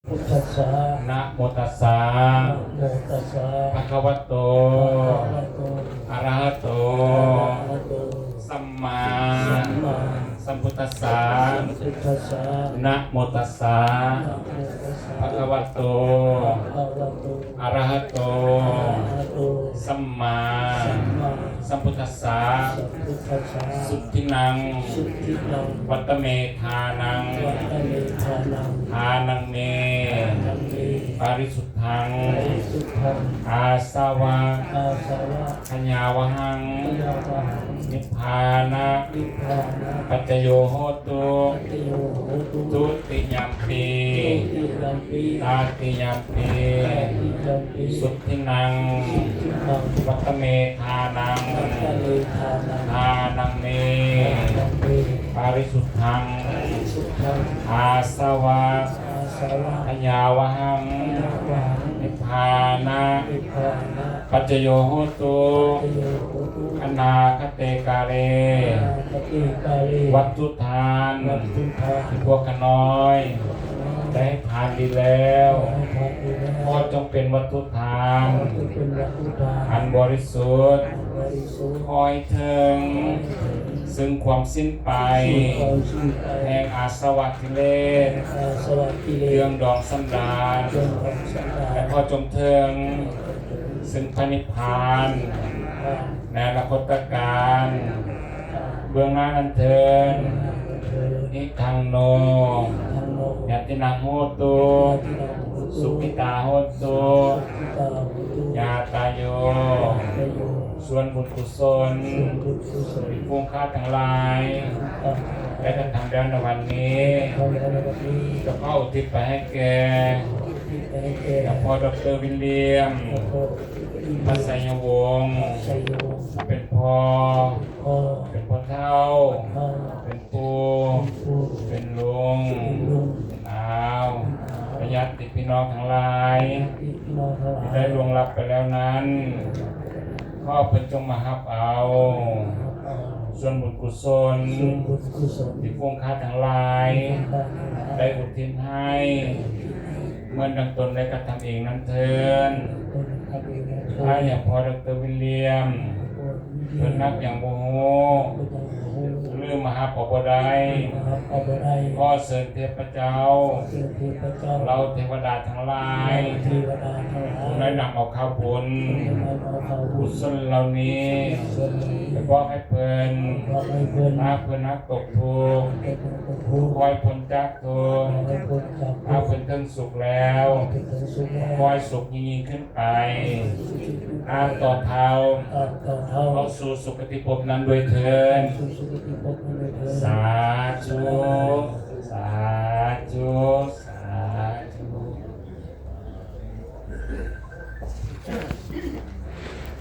ພຸດທັດສະ ນະໂມຕັດສະ ນະໂມຕັດສະ ພະຄະວະໂຕ ພະຄະວະໂຕ ອະລະຫະໂຕ ອະລະຫະໂຕ ສຳມາ ສຳມາ ສຳພຸດທັດສະ ສຳພຸດທັດສະ ນະໂມຕັດສະ ນະໂມຕັດສະ ພະຄະວະໂຕ ພະຄະວະໂຕ ອະລະຫະໂຕ ອະລະຫະໂຕ ສຳມາ ສຳມາ ສຳພຸດທັດສະ ສຳພຸດທັດສະ ສຸທິນັງ ສຸທິນັງ ວັດຕະເມທານັງ ວັດຕະເມທານັງ ທານັງເມ ທານັງເມ ປາລິສຸດທັງ ປາລິສຸດທັງ ອາສະວະ ອາສະວະ ຂະຍາວະຫັງ ຂະຍາວະຫັງ ນິບພານະ ນິບພານະ ປັດຈະໂຍໂຫຕຸ ປັດຈະໂຍໂຫຕຸ ທຸຕິຍຳປີ ທຸຕິຍຳປີ ຕະຕິຍຳປີ ຕະຕິຍຳປີ ສຸທິນັງ ສຸທິນັງ ວັດຕະເມທານັງ ວັດຕະເມທານັງ ທານັງເມ ທານັງເມ ປາລິສຸດທັງ ປາລິສຸດທັງ ອາສະວະ ອາສະວະ ຂະຍາວະຫັງ ຂະຍາວະຫັງ ນິບພານະ ນິບພານະ ປັດຈະໂຍໂຫຕຸ ປັດຈະໂຍໂຫຕຸ ອະນາຄະເຕກາເລ ອະນາຄະເຕກາເລ ວັດຖຸທານ ວັດຖຸທານ ທີ່ພວກຂ້ານ້ອຍ ໄດ້ໃຫ້ທານດີແລ້ວ ໄດ້ໃຫ້ທານດີແລ້ວ ຂໍຈົ່ງເປັນວັດຖຸທານ ຂໍຈົ່ງເປັນວັດຖຸທານ ອັນບໍລິສຸດ ອັນບໍລິສຸດ ຂໍໃຫ້ເຖິງ ຂໍໃຫ້ເຖິງ ຊຶ່ງຄວາມສິ້ນໄປ ຊຶ່ງຄວາມສິ້ນໄປ ແຫ່ງອາສະວະກິເລດ ແຫ່ງອາສະວະກິເລດ ເຈື່ອງດອງສັນດານ ເຈື່ອງດອງສັນດານ ແລະ ຂໍຈົ່ງເຖິງ ຊຶ່ງພະນິບພານ ໃນອະນາຄົດຕະການ ເບື້ອງໜ້ານັ້ນເທີນ ເອີ ນິທັງໂນ ຍະຕິນັງໂຫຕຸ ຍະຕິນັງໂຫຕຸ ສຸຂິຕາໂຫຕຸ ສຸຂິຕາໂຫຕຸ ຍາຕາໂຍ ຍາຕາໂຍ ສ່ວນບຸນກຸສົນ ສ່ວນບຸນກຸສົນ ທີ່ຝູງຂ້າທັງຫຼາຍ ທີ່ຝູງຂ້າທັງຫຼາຍ ໄດ້ກະທຳແລ້ວໃນວັນນີ້ ໄດ້ກະທຳແລ້ວໃນວັນນີ້ ກໍຂໍອຸທິດໄປໃຫ້ແກ່ ອຸທິດໄປໃຫ້ແກ່ ເຈົ້າພໍ່ ດອກເຕີ ວິນລຽມ ເຈົ້າພໍ່ ວິນລຽມ ພະໄຊຍະວົງ ພະໄຊຍະວົງ ເປັນພໍ່ ເປັນພໍ່ ເປັນພໍ່ເຖົ້າ ເປັນ ເປັນ ປູ່ ເປັນປູ່ ເປັນລຸງ ເປັນລຸງ ເປັນອາວ ເປັນອາວ ແລະ ຍາດຕິພີ່ນ້ອງທັງຫຼາຍ ຍາດຕິພີ່ນ້ອງທັງຫຼາຍ ທີ່ໄດ້ລ່ວງລັບໄປແລ້ວນັ້ນ ຂໍເພິ່ນຈົ່ງມາຮັບເອົາ ມາຮັບເອົາ ສ່ວນບຸນກຸສົນ ສ່ວນບຸນກຸສົນ ທີ່ຝູງຂ້າທັງຫຼາຍ ທີ່ຝູງຂ້າທັງຫຼາຍ ໄດ້ອຸທິດໃຫ້ ເໝືອນດັ່ງຕົນໄດ້ກະທຳເອງນັ້ນເທີນ ເໝືອນດັ່ງຕົນໄດ້ກະທຳເອງນັ້ນເທີນ ໃຫ້ເຈົ້າພໍ່ ດອກເຕີ ວິນລຽມ ເພິ່ນຮັບຫຍັງບໍ່ຮູ້ ເພິ່ນຮັບຫຍັງບໍ່ຮູ້ ຫຼືມາຮັບເອົາບໍ່ໄດ້ ມາຮັບເອົາບໍ່ໄດ້ ຂໍເຊີນເທບພະເຈົ້າ ຂໍເຊີນເທບພະເຈົ້າ ເຫຼົ່າເທວະດາທັງຫຼາຍ ເຫຼົ່າເທວະດາທັງຫຼາຍ ຈົ່ງໄດ້ນຳເອົາຂ່າວບຸນ ຈົ່ງໄດ້ນຳເອົາຂ່າວບຸນ ກຸສົນເຫຼົ່ານີ້ ກຸສົນເຫຼົ່ານີ້ ໄປບອກໃຫ້ເພິ່ນ ບອກໃຫ້ເພິ່ນ ຖ້າເພິ່ນຫາກຕົກທຸກ ຖ້າເພິ່ນຫາກຕົກທຸກ ຂໍໃຫ້ພົ້ນຈາກທຸກ ຂໍໃຫ້ພົ້ນຈາກທຸກ ຖ້າເພິ່ນເຖິງສຸກແລ້ວ ຖ້າເພິ່ນເຖິງສຸກແລ້ວ ຂໍໃຫ້ສຸກຍິ່ງໆຂຶ້ນ ໄປ ຕາມຕໍ່ເທົ່າ ຕາມຕໍ່ເທົ່າ ເຂົ້າສູ່ສຸຄະຕິພົບນັ້ນດ້ວຍເທີນ ເຂົ້າສູ່ສຸຄະຕິພົບນັ້ນດ້ວຍເທີນ ສາທຸ.